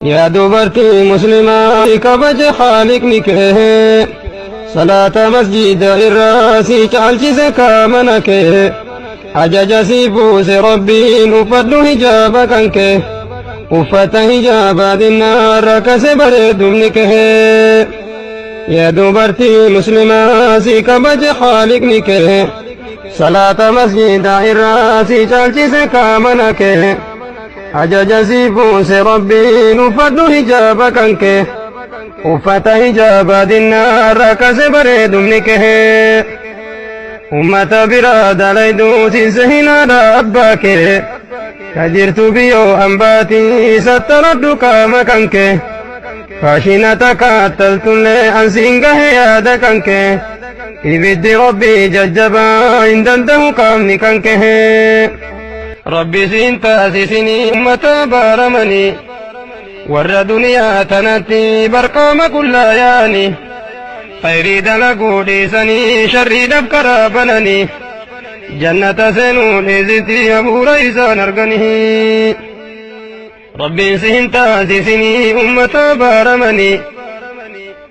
Yaa dubartii muslimaa kabaja haaliqni kee, salaata masjida irraa si caalchise kaamana kee, ajaja si buuse Rabbiin uffadhu hijaaba kan kee, uffata hijaabaa dinnaa rakkase bareedumni kee. Yaa dubartii muslimaa si kabaja haaliqni kee, salaata masjida irraa si caalchise kaamana kee, ajaja si buuse Rabbiin uffadhu hijaaba kan kee, uffata hijaabaa dinnaa rakkase bareedumni kee. Ummata biraa dalayduu sinse hinaadha abbaa kee, ka jirtu biyyoo ambaatii sattaradhu qaama kan kee, faashina takkaattaltullee ansiin gahe yaada kan kee, ibiddi Rabbii jajjabaa hin danda'u qaamni kan kee. Rabbi siin taasisinii ummata baaramanii, warra duniyaa tanatti barqaama qullaa yaani, khayrii dalaguu dhiisanii sharriidhaaf karaa bananii, jannata seenuu dhiisitti hafuura isaan arganii. Rabbiin si hin taasisinii ummata baaramanii,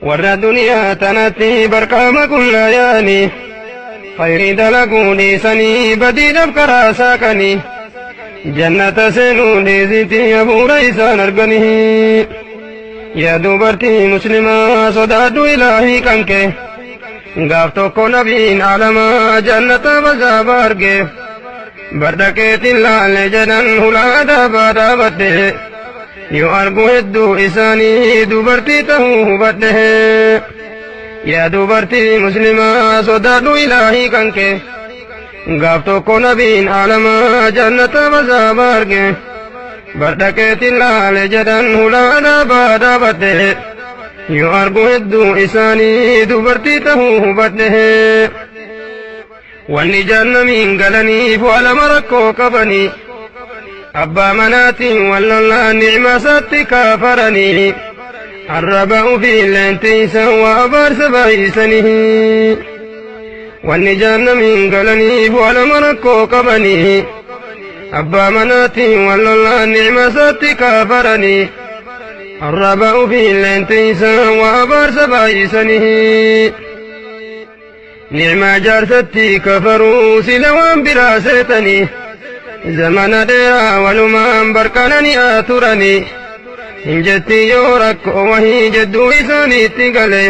warra duniyaa tanatti barqaama qullaa yaani, khayrii dalaguu dhiisanii badiidhaaf karaa saaqanii, jannata seenuu dhiisitti hafuura isaan arganii. Yaa dubartii muslimaa sodaadhu ilaahii kan kee, gaaf tokko nabiin alamaa jannata bazaaba arge, bardhaqeetiin laalle jedhan hulaa adaabaa dhaabadhe, yoo argu hedduu isaanii dubartii ta'uu hubadhe. Yaa dubartii muslimaa sodaadhu ilaahii kan kee, gaaf tokko nabiin alamaa jannata bazaaba arge, bardhaqeetiin laale jedhan hulaa adaabaa dhaabadhe, yoo argu hedduu isaanii dubartii ta'uu hubadhe. Wanni jahannamiin galaniif waa lama rakkoo qabanii, abbaa manaatiin wal lollaan ni'ima isaatti kaafaranii, arraba ofii leenteessan waa abaarsa baay'isanii. Wanni jahannamiin galaniif waa lama rakkoo qabanii, abbaa manaatiin wal lollaan ni'ima isaatti kaafaranii, arraba ofii leenteessan waa abaarsa baay'isanii. Ni'maa jaarsatti kafaruu sila waan biraa seetanii, zamana dheeraa walumaan barqananii turanii, hin jetti yoo rakkoo wahii jedduu isaaniitti gale,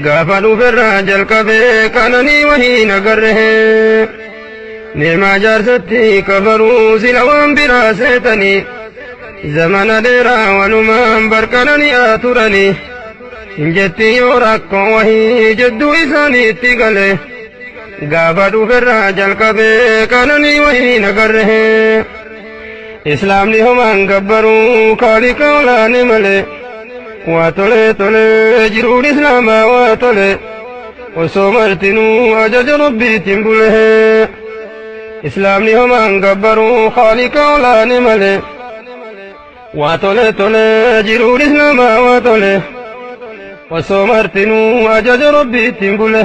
gaafa dhuferraa jalqabee qananii wahii nagarre. Ni'maa jaarsatti kafaruu sila waan biraa seetanii, zamana dheeraa walumaan barqananii turanii, hin jetti yoo rakkoo wahii jedduu isaaniitti gale, gaafa dhuferraa jalqabee qananii wahii nagarre. Islaamni homaan gabbaruu kaaliqa olaane malee, waa tole tole jiruun islaamaa waa tole, osoo martinuu ajaja Rabbiitiin bule. Islaamni homaan gabbaruu kaaliqa olaane malee, waa tole tole jiruun islaamaa waa tole, osoo martinuu ajaja Rabbiitiin bule.